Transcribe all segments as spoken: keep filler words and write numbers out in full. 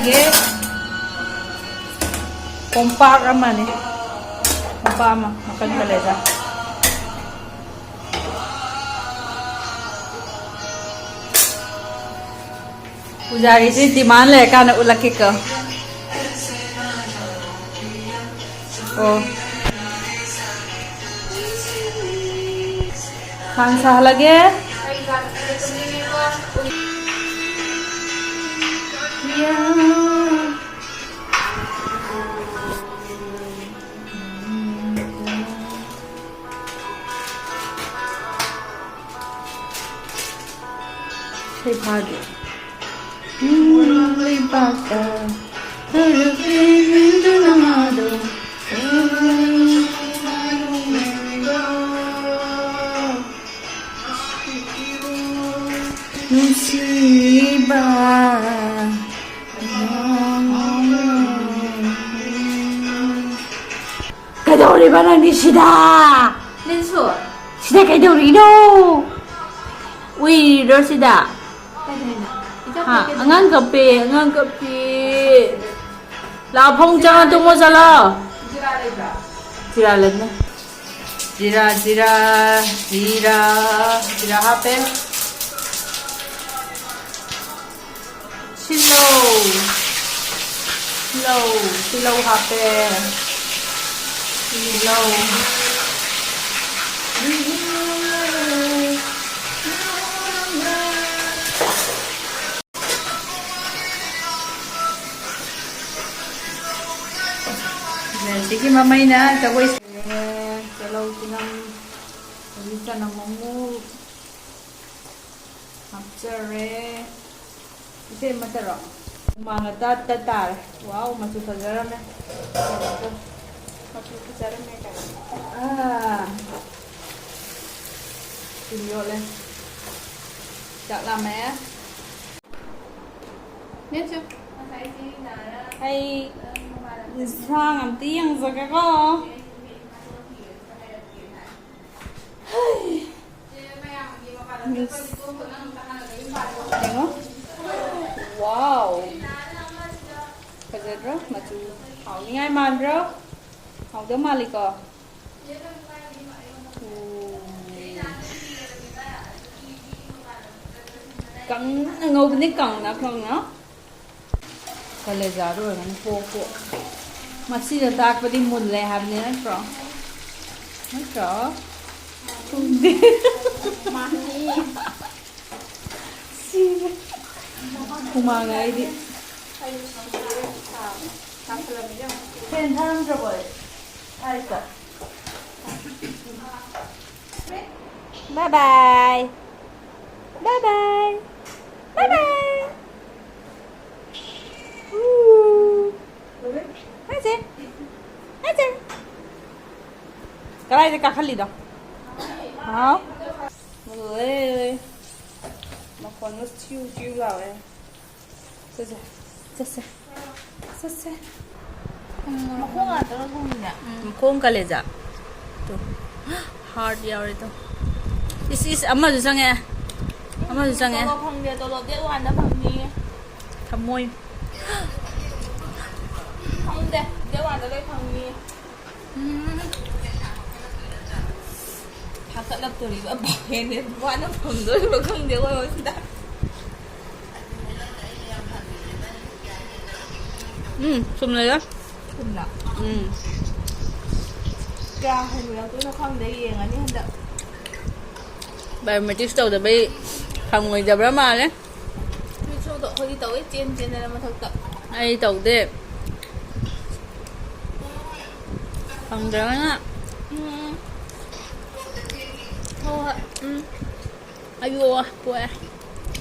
ꯒꯤ ꯀꯣꯝꯄꯥꯛ ꯑꯃꯅꯤ꯫ ꯀꯣꯝꯄꯥꯛ ꯑꯃ ꯃꯈꯜ ꯈꯔ ꯂꯩꯗ꯫ ꯄꯨꯖꯥꯔꯤꯁꯤ demand ꯂꯩꯔꯀꯥꯟꯗ ꯎꯠꯂꯛꯀꯦꯀꯣ꯫ ꯑꯣ꯫ ꯈꯥꯡ ꯁꯥꯍꯜꯂꯒꯦ꯫ ꯏꯁꯩ ꯐꯥꯗꯦ꯫ ꯂꯩꯕꯥꯛꯇ ꯈꯔ ꯄꯦꯟꯗꯨꯅ ꯃꯥꯗꯣ꯫ ꯅꯨꯡꯁꯤꯕ꯫ ꯀꯩꯗꯧꯔꯤꯕ ꯅꯪꯗꯤ ꯁꯤꯗ? ꯅꯪꯁꯨ? ꯁꯤꯗ ꯀꯩꯗꯧꯔꯤꯅꯣ? ꯎꯏꯔꯤꯔꯣ ꯁꯤꯗ? ꯀꯩꯗꯧꯔꯤꯅꯣ? ꯏꯆꯥ ꯍꯥ? ꯀꯩꯗꯧꯔꯤꯅꯣ? ꯑꯉꯥꯡ ꯀꯞꯄꯦ, ꯑꯉꯥꯡ ꯀꯞꯄꯦ꯫ ꯂꯥꯛꯑꯣ, ꯐꯃꯨꯡ ꯆꯪꯉ ꯇꯨꯝꯃꯣ ꯆꯠꯂꯣ꯫ ꯖꯤꯔꯥ ꯂꯩꯕ꯭ꯔꯥ? ꯖꯤꯔꯥ ꯂꯩꯕꯅꯦ꯫ ꯖꯤꯔꯥ, ꯖꯤꯔꯥ, ꯖꯤꯔꯥ, ꯖꯤꯔꯥ ꯍꯥꯞꯄꯦ꯫ ꯁꯤꯜꯂꯧ꯫ ꯁꯤꯜꯂꯧ꯫ ꯁꯤꯜꯂꯧ ꯍꯥꯞꯄꯦ꯫ ꯁꯤꯜꯂꯧ꯫ ꯁꯤꯒꯤ ꯃꯃꯩꯅ ꯖꯒꯣꯏ ꯁꯥꯔꯦ꯫ ꯇꯤꯜꯍꯧ, ꯆꯅꯝ, ꯍꯧꯖꯤꯛ ꯆꯅꯝ ꯑꯃꯨꯛ ꯍꯥꯞꯆꯔꯦ꯫ ꯏꯆꯦ ꯑꯃꯠꯇꯔꯣ? ꯍꯨꯃꯥꯡꯒ ꯇꯠ ꯇꯠ ꯇꯥꯔꯦ꯫ ꯋꯥꯎ, ꯃꯆꯨ ꯐꯖꯔꯝꯃꯦ꯫ ꯃꯆꯨ ꯐꯖꯔꯝꯃꯦ ꯀꯥꯏꯅ꯫ ꯑꯥ꯫ ꯊꯨꯝ ꯌꯣꯠꯂꯦ꯫ ꯆꯥꯛ ꯂꯥꯝꯃꯛꯑꯦ꯫ ꯅꯦꯆꯨ꯫ ꯑꯩ ꯏꯟꯁꯥꯡ ꯑꯝꯇ ꯌꯦꯡꯖꯒꯦꯀꯣ꯫ ꯍꯩ꯫ ꯃꯤꯁ꯫ ꯌꯦꯡꯉꯣ꯫ ꯋꯥꯎ꯫ ꯐꯖꯗ꯭ꯔꯣ? ꯃꯆꯨ ꯍꯥꯎꯅꯤꯡꯉꯥꯏ ꯃꯥꯟꯗ꯭ꯔꯣ? ꯍꯥꯎꯗꯧ ꯃꯥꯜꯂꯤꯀꯣ? ꯎꯝ꯫ ꯀꯪꯅ ꯉꯧꯕꯅꯤ, ꯀꯪꯅ ꯀꯪꯅ꯫ ꯀꯂꯦꯖꯥꯗ ꯑꯣꯏꯔꯒꯅ ꯄꯣꯛ ꯄꯣꯛ꯫ ꯃꯁꯤꯗ ꯇꯥꯛꯄꯗꯤ ꯃꯨꯜꯂꯦ ꯍꯥꯏꯕꯅꯤ ꯅꯠꯇ꯭ꯔꯣ? ꯅꯠꯇ꯭ꯔꯣ? ꯈꯪꯗꯦ꯫ ꯃꯥꯅꯤ꯫ ꯁꯤꯔꯦ꯫ ꯍꯨꯃꯥꯡꯅ ꯑꯩꯗꯤ꯫ ꯐꯦꯟ ꯊꯥꯔꯝꯗ꯭ꯔꯕꯣ ꯑꯩ? ꯊꯥꯔꯤꯀꯣ꯫ Bye bye. Bye bye. Bye bye. ꯎ꯫ ꯍꯥꯏꯁꯦ꯫ ꯍꯥꯏꯁꯦ꯫ ꯀꯗꯥꯏꯗ ꯀꯥꯈꯠꯂꯤꯗꯣ? ꯍꯥꯎ꯫ ꯃꯨꯜꯂꯦ꯫ ꯃꯈꯣꯟꯗꯣ ꯆꯤꯎ ꯆꯤꯎ ꯂꯥꯎꯋꯦ꯫ ꯆꯠꯁꯦ꯫ ꯆꯠꯁꯦ꯫ ꯆꯠꯁꯦ꯫ ꯃꯈꯣꯡ ꯉꯥꯛꯇꯒ ꯊꯣꯡꯉꯤꯅꯦ꯫ ꯃꯈꯣꯡ ꯀꯂꯦꯖꯥ꯫ ꯇꯨ꯫ Heart ꯌꯥꯎꯔꯦ ꯇꯨ꯫ ꯏꯁ, ꯏꯁ, ꯑꯃꯁꯨ ꯆꯪꯉꯦ꯫ ꯑꯃꯁꯨ ꯆꯪꯉꯦ꯫ ꯇꯣꯂꯣꯞ ꯐꯪꯗꯦ, ꯇꯣꯂꯣꯞ date one ꯗ ꯐꯪꯅꯤ꯫ ꯊꯃꯣꯏ꯫ ꯈꯪꯗꯦ, date one ꯗ ꯂꯣꯏ ꯐꯪꯅꯤ꯫ ꯎꯝ꯫ ꯊꯥꯒꯠꯂꯛꯇꯣꯔꯤꯕ ꯚꯥꯏꯅꯦ, ꯋꯥꯅ ꯐꯪꯗꯣꯔꯤꯕ ꯈꯪꯗꯦ ꯑꯩꯈꯣꯏ ꯍꯣꯁꯇꯦꯜꯗ꯫ ꯎꯝ, ꯆꯨꯝꯅ ꯆꯨꯝꯅ꯫ ꯎꯝ꯫ ꯀꯌꯥ ꯍꯦꯟꯒꯠꯂꯛꯇꯣꯏꯅꯣ ꯈꯪꯗꯦ, ꯌꯦꯡꯉꯅꯤ ꯍꯟꯗꯛ꯫ Biometrics ꯇꯧꯗꯕꯩ ꯐꯪꯉꯣꯏꯗꯕ꯭ꯔꯥ ꯃꯥꯜꯂꯦ꯫ ꯃꯤꯁꯣꯗꯣ ꯑꯩꯈꯣꯏꯗꯤ ꯇꯧꯋꯦ, ꯆꯦꯟ ꯆꯦꯟꯗꯅ ꯃꯊꯛꯇ꯫ ꯑꯩ ꯇꯧꯗꯦ꯫ ꯐꯪꯗ꯭ꯔꯒꯅ꯫ ꯎꯝ꯫ ꯍꯣꯏ, ꯍꯣꯏ꯫ ꯎꯝ꯫ ꯑꯌꯣ, ꯄꯣꯛꯑꯦ꯫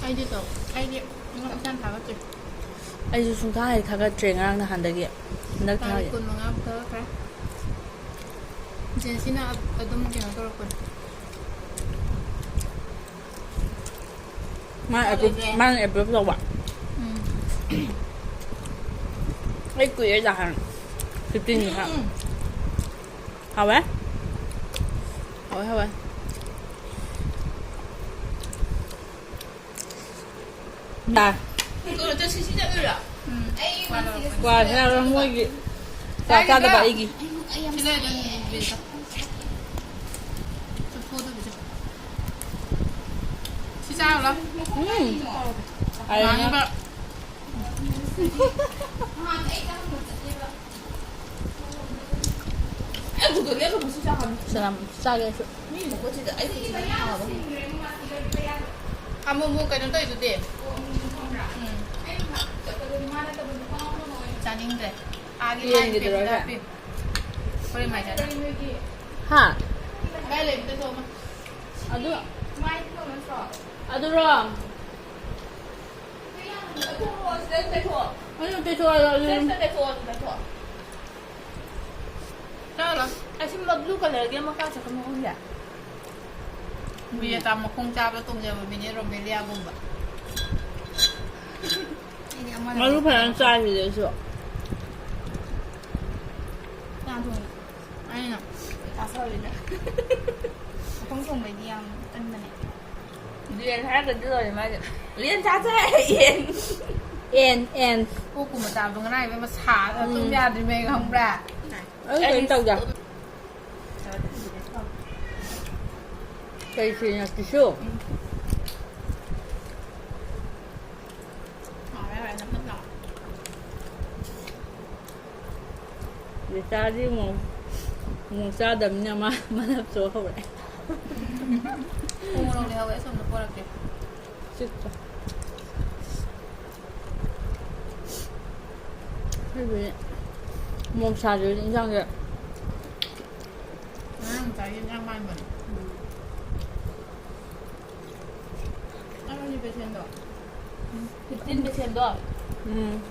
ꯑꯩꯗꯤ ꯇꯧ꯫ ꯑꯩꯗꯤ ꯏꯁꯥꯅ ꯊꯥꯒꯠꯇ꯭ꯔꯤ꯫ ꯑꯩꯁꯨ ꯁꯨꯡꯊꯥ ꯍꯦꯛ ꯊꯥꯒꯠꯇ꯭ꯔꯦ ꯉꯔꯥꯡ ꯅꯍꯥꯟꯗꯒꯤ꯫ ꯍꯟꯗꯛ ꯇꯥꯔꯤꯛ ꯊꯥꯒꯠꯂꯦ꯫ ꯀꯨꯟꯃꯉꯥ ꯊꯥꯒꯠꯈ꯭ꯔꯦ꯫ ꯖꯦꯟꯁꯤꯅ ꯑꯗꯨꯝ ꯀꯩꯅꯣ ꯇꯧꯔꯛꯄꯅꯦ꯫ ꯃꯥꯅ approve, ꯃꯥꯅ approve ꯇꯧꯕ꯫ ꯎꯝ꯫ ꯑꯩ ꯀꯨꯏꯔꯦ ꯖꯥꯍꯥꯟ꯫ Fifteen ꯎꯝ, ꯈꯛ꯫ ꯎꯝ꯫ ꯍꯥꯎꯋꯦ? ꯍꯥꯎꯋꯦ, ꯍꯥꯎꯋꯦ꯫ ꯌꯥꯔꯦ꯫ ꯀꯩꯅꯣ, ꯆꯠꯁꯤ, ꯁꯤ ꯆꯠꯂꯨꯔꯣ? ꯎꯝ꯫ ꯑꯩ ꯀ꯭ꯋꯥ ꯆꯥꯔꯣ ꯃꯣꯏꯒꯤ꯫ ꯀ꯭ꯋꯥ ꯆꯥꯗꯕ ꯑꯩꯒꯤ꯫ ꯁꯤ ꯂꯩꯔꯦ, ꯕꯤꯜꯗ꯫ ꯆꯠꯊꯣꯛꯑꯣ ꯑꯗꯨ ꯕꯤꯜꯗ꯫ ꯁꯤ ꯆꯥꯔꯨ ꯂꯥꯎ꯫ ꯎꯝ꯫ ꯃꯥꯡꯉꯤꯕ꯫ ꯁꯂꯥꯝ ꯆꯥꯒꯦ ꯑꯩꯁꯨ꯫ ꯑꯃꯨꯛ ꯑꯃꯨꯛ ꯀꯩꯅꯣ ꯇꯧꯔꯤꯗꯨꯗꯤ꯫ ꯎꯝ꯫ ꯆꯥꯅꯤꯡꯗ꯭ꯔꯦ꯫ ꯑꯥꯒꯤ ꯌꯦꯟꯒꯤꯗꯨꯔꯣ ꯃꯥꯏ ꯍꯥꯏꯁꯦ? ꯍꯣꯔꯦꯟ ꯃꯥꯏ ꯆꯥꯅꯤꯡꯉꯦ꯫ ꯍꯥ? ꯀꯥꯏ ꯂꯩꯕꯗ ꯊꯣꯛꯑꯣ꯫ ꯑꯗꯨ ꯑꯗꯨꯔꯣ? ꯑꯗꯨ ꯇꯩꯊꯣꯛꯑꯣ, ꯑꯗꯨ ꯆꯠꯂꯣ꯫ ꯑꯁꯤꯒꯨꯝꯕ blue colourꯒꯤ ꯑꯃ ꯀꯥꯏ ꯆꯠꯈ꯭ꯔꯕꯅꯣ ꯈꯪꯗꯦ꯫ ꯕꯤꯖꯦꯇꯥ ꯃꯈꯣꯡ ꯆꯥꯕ ꯇꯣꯡꯖꯕ ꯃꯤꯅꯦ ꯔꯣꯃꯦꯂꯤꯌꯥꯒꯨꯝꯕ꯫ ꯑꯩꯗꯤ ꯑꯃꯅ ꯃꯔꯨ ꯐꯖꯅ ꯆꯥꯁꯤꯗꯤ ꯑꯩꯁꯨ꯫ ꯀꯅꯥ ꯊꯣꯡꯉꯤꯅꯣ? ꯑꯩꯅ꯫ ꯆꯥꯁꯜꯂꯤꯅ꯫ ꯃꯈꯣꯡ ꯊꯣꯡꯕꯩꯗꯤ ꯌꯥꯝ ꯀꯟꯕꯅꯦ꯫ ꯌꯦꯟ ꯍꯥꯏꯔꯒꯗꯤ ꯂꯣꯏꯔꯦ ꯃꯥꯗꯤ꯫ ꯌꯦꯟ ꯆꯥꯁꯦ ꯍꯥꯏ, ꯌꯦꯟ꯫ And, and. ꯀꯣꯛꯀꯨꯝꯕ ꯆꯥꯕꯗꯣ ꯉꯔꯥꯡ ꯏꯕꯦꯝꯃ ꯁꯥꯗꯅ ꯇꯨꯝ ꯎꯝ꯫ ꯌꯥꯗ꯭ꯔꯤꯃꯦ ꯈꯪꯕ꯭ꯔꯥ? ꯑꯩ ꯀꯩꯝ ꯇꯧꯗꯦ꯫ ꯀꯩ ꯁꯤꯅ ꯇꯤꯁꯨ? ꯍꯥꯎꯔꯦ, ꯍꯥꯎꯔꯦ, ꯅꯞ ꯅꯞ ꯂꯥꯎꯔꯦ꯫ ꯔꯤꯇꯥꯗꯤ ꯑꯃꯨꯛ, ꯑꯃꯨꯛ ꯆꯥꯗꯕꯅꯤꯅ ꯃꯥ ꯃꯅꯞꯁꯨ ꯍꯧꯔꯛꯑꯦ꯫ ꯎ ꯃꯣꯔꯣꯛ ꯂꯩꯍꯧꯋꯦ, ꯑꯁꯣꯝꯗ ꯄꯣꯔꯛꯀꯦ꯫ ꯆꯤꯛꯄ꯫ ꯑꯩꯕꯨꯗꯤ ꯃꯣꯔꯣꯛ ꯁꯥꯗ꯭ꯔꯗꯤ ꯏꯟꯖꯥꯡꯁꯦ ꯉꯔꯥꯡ ꯆꯥꯏ ꯌꯦꯟꯖꯥꯡ ꯃꯥꯟꯕꯅꯦ꯫ ꯅꯪ ꯉꯁꯤ ꯄꯦꯁꯦꯟꯗꯣ? ꯐꯤꯐꯇꯤꯟ ꯄꯦꯁꯦꯟꯗꯣ? ꯎꯝ꯫